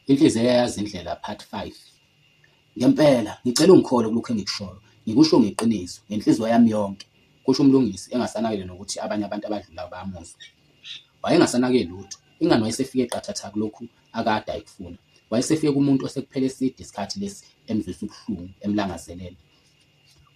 Inhliziyo yayazi indlela Part 5. Ngempela, ngicela ungikholwe kulokhu engikushoyo. Ngikusho ngeqiniso, ngenhliziyo yami yonke, kusho uMlungisi engasanakile nokuthi abanye abantu abadlulayo bayamuzwa. Wayengasanake lutho, ingani wayesefike qathatha kulokhu akade ayekufuna. Wayesefike kumuntu osekuphele eside isikhathi lesi emzwisa ubuhlungu, emlangazelela.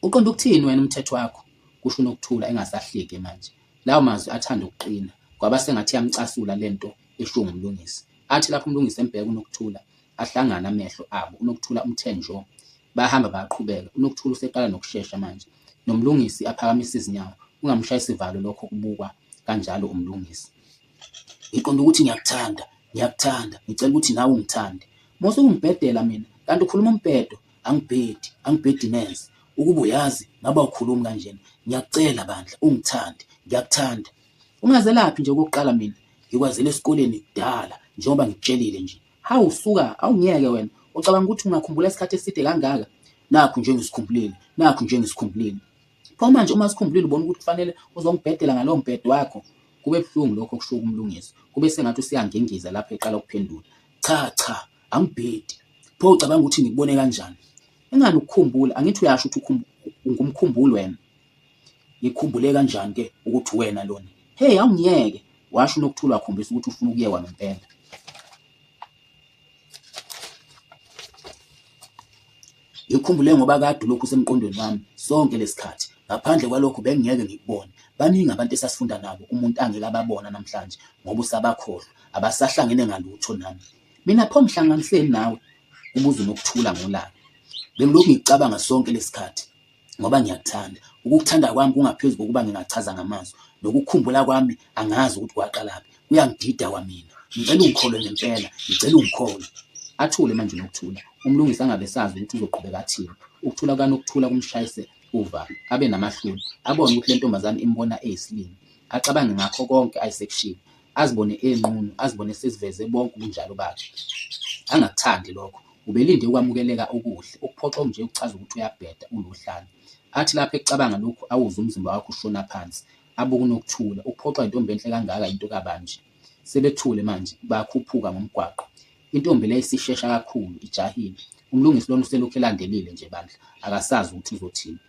Uqonde ukuthini wena umthetho wakho? kusho uNokuthula engasahleki manje. Lawo mazwi athanda ukuqina, kwaba sengathi iyamcasula le nto eshiwo nguMlungisi. Athi lapho uMlungisi embheka uNokuthula, ahlangane amehlo abo, uNokuthula umthe njo. Bahamba bayaqhubeka, uNokuthula useqala nokushesha manje. NoMlungisi aphakamise izinyawo, kungamshayisa ivalo lokho kubukwa kanjalo uMlungisi. Ngiqonda ukuthi ngiyakuthanda, ngiyakuthanda, ngicela ukuthi nawe ungithande. Musa ukungibhedela mina, kanti ukhuluma umbhedo, angibhedi, angibhedi neze. Ukuba uyazi, ngabe awukhulumi kanjena. Ngiyakucela bandla, ungithande, ngiyakuthanda. Ungazelaphi nje okokuqala mina? Ngikwazele esikoleni kudala njengoba ngikutshelile nje. Hawu suka, awungiyeke wena. Ucabanga ukuthi ungakhumbula isikhathi eside kangaka? Nakhu nje ngisikhumbulile, nakhu nje ngisikhumbulile. Pho manje uma sikhumbulile ubona ukuthi kufanele uzongibhedela ngalowo mbhedo wakho? Kube buhlungu lokho okushiwo kuMlungisi. Kube sengathi useyangingiza lapho eqala ukuphendula. Cha cha, angibhedi. Pho ucabanga ukuthi ngikubone kanjani? Engani ukukhumbula, angithi uyasho ukuthi ungumkhumbuli wena. Ngikhumbule kanjani ke ukuthi wena lona? Hey, awungiyeke. Washo uNokuthula wakhombisa ukuthi ufuna ukuyekwa ngempela. Ngikhumbule ngoba kade ulokhu usemqondweni wami sonke lesikhathi. Ngaphandle kwalokho bengingeke ngikubone. Baningi abantu esasifunda nabo umuntu angeke ababona namhlanje ngoba usabakhohlwa. Abasahlangene ngalutho nami. Mina pho ngihlanganiseni nawe? Kubuza uNokuthula ngolaka. Bengilokhu ngikucabanga sonke lesikhathi. Ngoba ngiyakuthanda. Ukukuthanda kwami kungaphezu kokuba ngingachaza ngamazwi. Nokukukhumbula kwami angazi ukuthi kwaqalaphi. Kuyangidida kwamina. Ngicela ungikholwe ngempela, ngicela ungikholwe. Athule manje uNokuthula. UMlungisi angabe esazi ukuthi uzoqhubeka athini. Ukuthula kukaNokuthula kumshayise uvalo. Abe namahloni. Abone ukuthi le ntombazane imbona eyisilima. Acabange ngakho konke ayesekushilo. Azibone enqunu, azibone eseziveze bonke ubunjalo bakhe. Angakuthandi lokho. Ubelinde ukwamukeleka okuhle, ukuphoxa okunje kuchaza ukuthi uyabheda, uluhlanya. Athi lapho ecabanga lokhu awuzwe umzimba wakhe ushona phansi. Abuke uNokuthula. Ukuphoxwa intombi enhle kangaka yinto kabani nje? Sebethule manje, bakhuphuka ngomgwaqo. Intombi le isishesha kakhulu, ijahile. UMlungisi lona uselokhu elandelile nje bandla, akasazi ukuthi uzothini.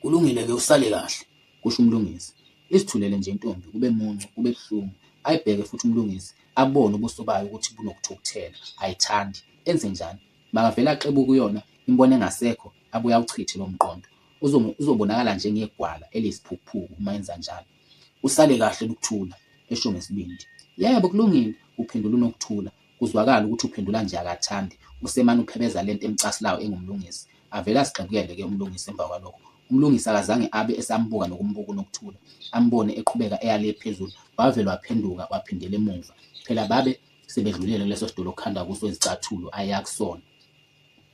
Kulungile-ke usale kahle, kusho uMlungisi. Izithulele nje intombi, kube muncu, kube buhlungu. Ayibheke futhi uMlungisi, abone ubuso bayo ukuthi bunokuthukuthela, ayithandi. Enzenjani? Makavele axebuke kuyona, imbone engasekho, abuye awuchithe lo mqondo. Uzobonakala njengegwala eliyisiphukuphuku uma enza njalo. Usale kahle Lukuthula, esho ngesibindi. Yebo, kulungile, kuphendula uNokuthula. Kuzwakala ukuthi uphendula nje akathandi, usemane uphebeza lento emcasulayo enguMlungisi. Avele azigxibukele ke uMlungisi emva kwalokho. UMlungisi akazange abe esambuka nokumbuka uNokuthula, ambone eqhubeka eya le phezulu, wavele waphenduka waphindela emuva. Phela babe sebedlulile kuleso sitolo okukhandwa kuso izicathulo ayeya kusona.